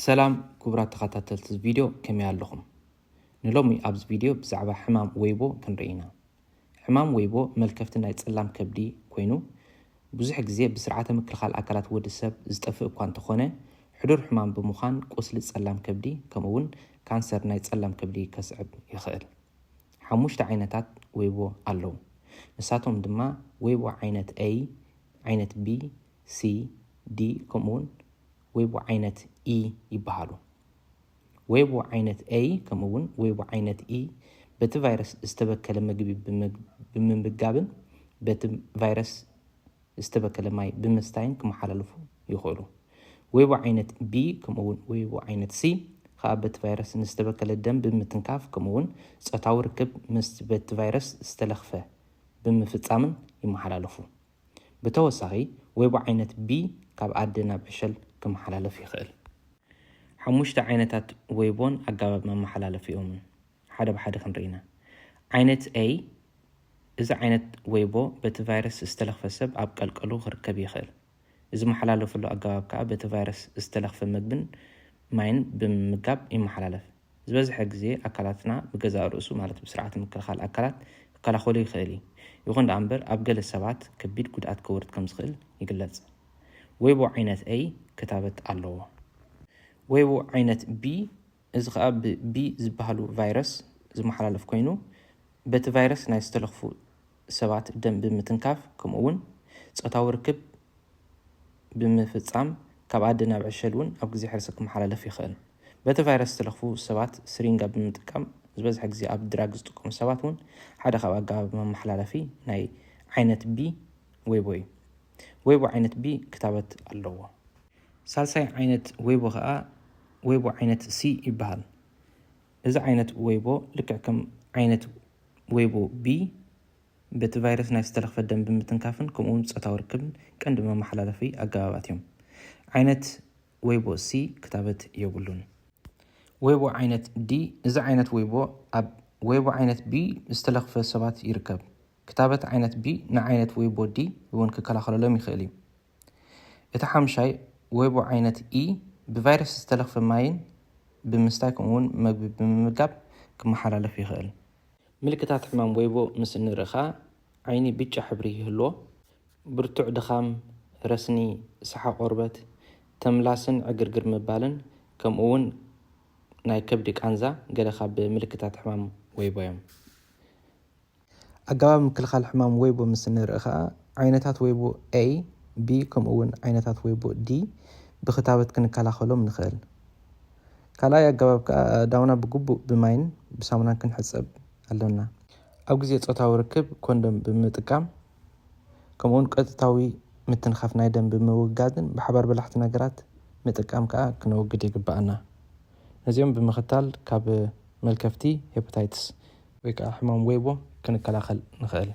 ሰላም ክቡራት ተኸታተልቲ እዚ ቪድዮ፣ ከመይ ኣለኹም? ንሎሚ ኣብዚ ቪድዮ ብዛዕባ ሕማም ወይቦ ክንርኢ ኢና። ሕማም ወይቦ መልከፍቲ ናይ ጸላም ከብዲ ኮይኑ፣ ብዙሕ ግዜ ብስርዓተ ምክልኻል ኣካላት ወዲ ሰብ ዝጠፍእ እኳ እንተኾነ፣ ሕዱር ሕማም ብምዃን ቁስሊ ጸላም ከብዲ ከምኡ እውን ካንሰር ናይ ጸላም ከብዲ ከስዕብ ይኽእል። ሓሙሽተ ዓይነታት ወይቦ ኣለዉ። ንሳቶም ድማ ወይቦ ዓይነት A፣ ዓይነት B፣ C፣ D ከምኡ እውን ወይቦ ዓይነት E ይበሃሉ። ወይቦ ዓይነት A ከምኡ እውን ወይቦ ዓይነት E በቲ ቫይረስ ዝተበከለ ምግቢ ብምግ- ብምምጋብን በቲ ቫይረስ ዝተበከለ ማይ ብምስታይን ክመሓላለፉ ይኽእሉ። ወይቦ ዓይነት B ከምኡ እውን ወይቦ ዓይነት C ከኣ በቲ ቫይረስ ንዝተበከለ ደም ብምትንካፍ ከምኡ እውን ጾታዊ ርክብ ምስ በቲ ቫይረስ ዝተለኽፈ ብምፍጻምን ይመሓላለፉ። ብተወሳኺ ወይቦ ዓይነት B ካብ ኣደ ናብ ዕሸል ክመሓላለፍ ይኽእል። ሓሙሽተ ዓይነታት ወይቦን ኣገባብ መመሓላለፊኦምን ሓደ ብሓደ ክንርኢ ኢና። ዓይነት A፣ እዚ ዓይነት ወይቦ በቲ ቫይረስ ዝተለኽፈ ሰብ ኣብ ቀልቀሉ ክርከብ ይኽእል። እዚ መሓላለፈሉ ኣገባብ ከኣ በቲ ቫይረስ ዝተለኽፈ ምግብን ማይን ብምምጋብ ይመሓላለፍ። ዝበዝሐ ግዜ ኣካላትና ብገዛእ ርእሱ፣ ማለት ብስርዓተ ምክልኻል ኣካላት፣ ክከላኸሎ ይኽእል እዩ። ይኹን ደኣ እምበር ኣብ ገለ ሰባት ከቢድ ጉድኣት ከውርድ ከም ዝኽእል ይግለጽ። ወይቦ ዓይነት A ክታበት ኣለዎ። ወይቦ ዓይነት B፣ እዚ ከኣ ብ B ዝበሃሉ ቫይረስ ዝመሓላለፍ ኮይኑ፣ በቲ ቫይረስ ናይ ዝተለኽፉ ሰባት ደም ብምትንካፍ ከምኡ እውን ጾታዊ ርክብ ብምፍጻም ካብ ኣደ ናብ ዕሸል እውን ኣብ ግዜ ሕርሲ ክመሓላለፍ ይኽእል። በቲ ቫይረስ ዝተለኽፉ ሰባት ስሪንጋ ብምጥቃም ዝበዝሐ ግዜ ኣብ ድራግ ዝጥቀሙ ሰባት እውን ሓደ ካብ ኣገባብ መመሓላለፊ ናይ ዓይነት B ወይቦ እዩ። ወይቦ ዓይነት B ክታበት ኣለዎ። ሳልሳይ ዓይነት ወይቦ ከኣ ወይቦ ዓይነት C ይበሃል። እዚ ዓይነት ወይቦ ልክዕ ከም ዓይነት ወይቦ B በቲ ቫይረስ ናይ ዝተለኽፈ ደም ብምትንካፍን ከምኡ እውን ጾታዊ ርክብን ቀንዲ መመሓላለፊ ኣገባባት እዮም። ዓይነት ወይቦ C ክታበት የብሉን። ወይቦ ዓይነት D፣ እዚ ዓይነት ወይቦ ኣብ ወይቦ ዓይነት B ዝተለኽፈ ሰባት ይርከብ። ክታበት ዓይነት B ንዓይነት ወይቦ D እውን ክከላኸለሎም ይኽእል እዩ። እቲ ሓምሻይ ወይቦ ዓይነት E ብቫይረስ ዝተለኽፈ ማይን ብምስታይ ከምኡ እውን መግቢ ብምምጋብ ክመሓላለፍ ይኽእል። ምልክታት ሕማም ወይቦ ምስ እንርኢ ኸኣ ዓይኒ ብጫ ሕብሪ ይህልዎ፣ ብርቱዕ ድኻም፣ ረስኒ፣ ሰሓ ቆርበት፣ ተምላስን ዕግርግር ምባልን ከምኡ እውን ናይ ከብዲ ቃንዛ ገለ ካብ ምልክታት ሕማም ወይቦ እዮም። ኣገባብ ምክልኻል ሕማም ወይቦ ምስ እንርኢ ኸኣ ዓይነታት ወይቦ A፣ B ከምኡ እውን ዓይነታት ወይቦ D ብክታበት ክንከላኸሎም ንኽእል። ካልኣይ ኣገባብ ከኣ ኣእዳውና ብግቡእ ብማይን ብሳሙናን ክንሕጸብ ኣለና። ኣብ ግዜ ጾታዊ ርክብ ኮንዶም ብምጥቃም ከምኡውን ቀጥታዊ ምትንኻፍ ናይ ደም ብምውጋድን ብሓባር በላሕቲ ነገራት ምጥቃም ከኣ ክነወግድ ይግበኣና። ነዚኦም ብምኽታል ካብ መልከፍቲ ሄፓታይትስ ወይ ከዓ ሕማም ወይቦ ክንከላኸል ንኽእል።